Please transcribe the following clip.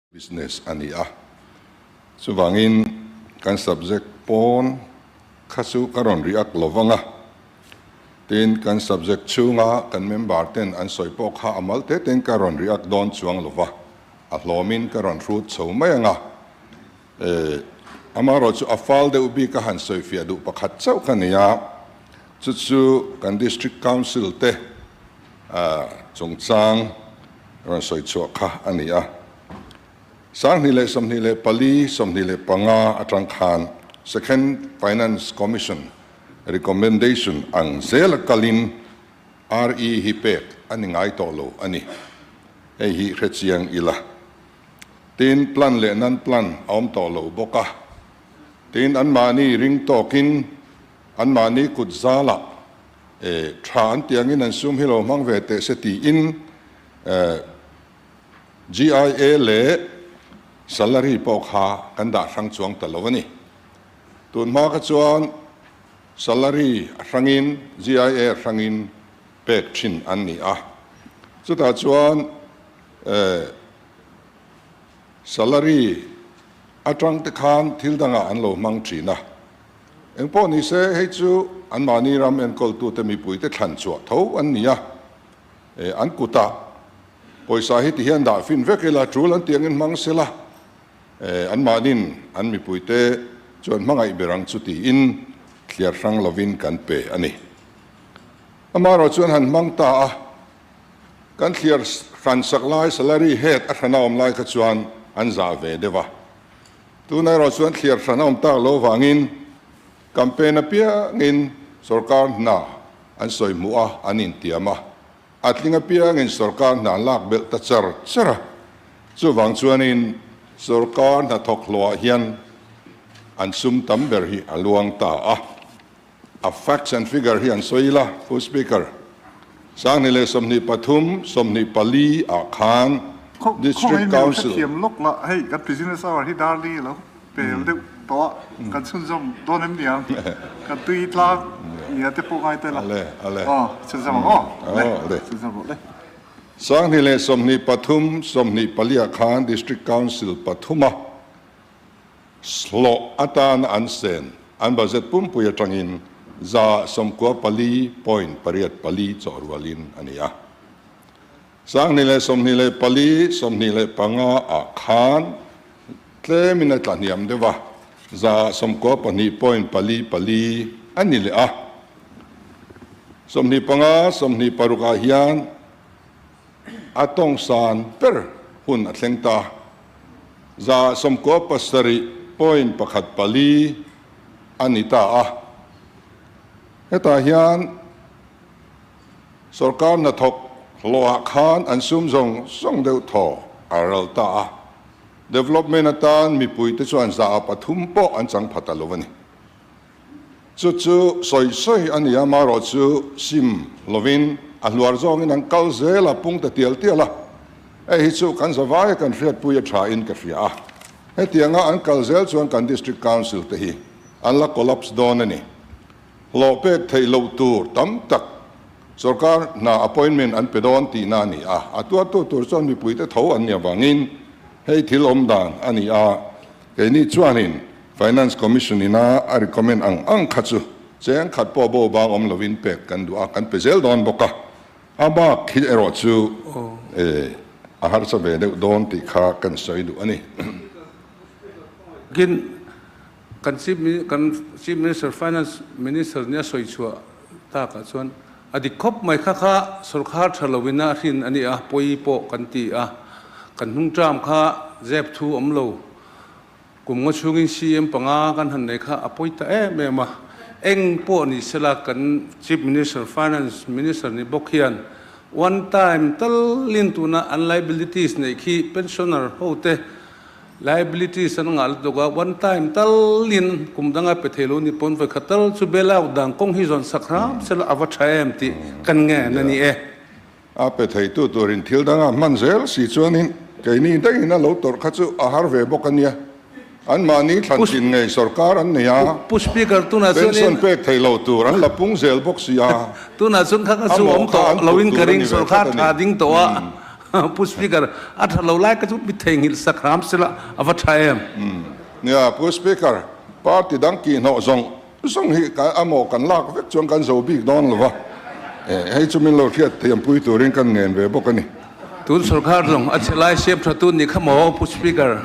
Business a ni a, chuvangin kan subject pawn kha chu ka rawn react lo vang a, tin kan subject chhunga kan member ten an sawi pawh kha a mal te tein ka rawn react dawn chuang lo va, a hlawmin ka rawn hrut chho mai ang a, eh amaherawhchu a fal deuh bik a han sawi fiah duh pakhat chauh ka nei a, chu chu kan District Council te chungchang rawn sawi chhuah kha a ni a. 2024, 25 atang khan Second Finance Commission recommendation ang zela kalin RE hi pek a ni ngai tawh lo a ni. Hei hi hrechiang ila. Tin, plan leh non-plan a awm tawh lo bawk a. Tin, anmahni ring tawkin anmahni kut zalah E, tha an tih angin an sum hi lo hmang ve teh se tiin GIA leh salary pawh kha kan dah hrang chuang ta lo a ni. Tun hma kha chuan salary a hrangin GIA a hrangin pek thin an ni a. Chutah chuan salary atang te khan thil dangah an lo hmang thin a. Engpawh ni se, hei chu anmahni ram enkawltute mipuite thlan chhuah tho an ni a, an kutah pawisa hi ti hian dah fin vek ila, tul an tih angin hmang sela, anmahnin an mipuite chuan hmangaih ber ang chu tiin thliar hrang lovin kan pe a ni. Amaherawh chuan han hmang ta a, kan thliar hran sak lai salary head a hrana awm lai kha chuan an zah ve deuh a. Tuna erawh chuan thliar hran a awm tak lo vangin campaign apiangin sorkar hna an sawi hmuh a, an intiam a. A tling apiangin sorkar hna an lak belh ta char char a. Chuvang chuanin sorkar hnathawk hlawhah hian an sum tam ber hi a luang ta a. A facts and figure hi an sawi ila, Pu Speaker. 2023, 24 ah khan District Khawngaih Council. Thiam lawk la, hei kan business hour hi darli a lo pel deuh tawh a, kan chhunzawm dawn em niang, kan tui tlang nia te pawh ngai tel a, aw chhunzawm ang aw, le chhunzawm rawh le. 2023, 24 ah khan District Council pathuma Hlawh atana an sen an budget pumpui atangin 94.84 chawh rualin a ni a. 2024, 25 ah khan tlemin a tla hniam deuh a, 92.44 a ni leh a. 25, 26 ah hian a tawngsan ber hun a thleng ta. 97.14 a ni ta a. Hetah hian sorkar hnathawk hlawhah khan an sum zawng zawng deuh thaw a ral ta a. Development atan mipuite chuan 3% pawh an chang pha ta lo a ni. Chu chu sawi sawi a ni a, marawh chu sim lovin a hluar zawngin an kal zel a, pung ta tial tial a. Hei hi chu kan zavaia kan hriatpui a tha in ka hria a. Hetianga an kal zel chuan kan District Council te hi an la collapse dawn a ni. Hlawh pek theih loh tur tam tak sorkar hna appointment an pe dawn tihna a ni a, a tuartu tur chuan mipuite tho an ni avangin hei thil awm dan a ni a. Keini chuanin Finance Commission ina a recommend ang ang kha chu cheng khat pawh bo bang awm lovin pek kan duh a, kan pe zel dawn bawk a. A bak hi erawh chu a harsa ve deuh dawn tih kha kan sawi duh a ni. Kin kan Chief kan Chief Minister Finance Minister nia sawi chhuah takah chuan a dik khawp mai kha kha sorkar tha lovin a hrin a ni a, pawi pawh kan ti a, kan hnung term kha zep thu awm lo. Kum nga chhungin CM panga kan han nei kha a pawi ta em em a, eng pawh ni sela kan Chief Minister, Finance Minister ni bawk hian one time talin tuna an liabilities neih khi pensioner ho te liabilities an ngah lutuk a, one time talin kum danga pe thei lo ni pawn vawikhat tal chu bail out dan kawng hi zawn sak hram sela a va tha em tih kan ngen a ni e. A pe theitu turin thil danga hman zel si chuanin keini daihin a lo tawrh kha chu a har ve bawk a nia. Anmahni thlantlin ngei sorkar an nei a, Pu Speaker, tunah chuanin pension pek thei lo tur an la pung zel bawk si a, Tunah chuan kha kha a chu mawh awm kha tawh an loin phurh ka tur a ring ni ve sorkar tlat a tha ni. ding tawh a. Pu Speaker, a tha lo lai ka chu mi theihnghilh sak hram sela a va tha em? Nia, Pu Speaker, party dang kihhnawh zawng zawng hi a maw kan lak vek chuan kan zo bik dawn lo va, hei chu min lo hriat thiampui turin kan ngen ve bawk a ni. Tun sorkar zawng a chhe lai siam tha tu ni kha maw, Pu Speaker?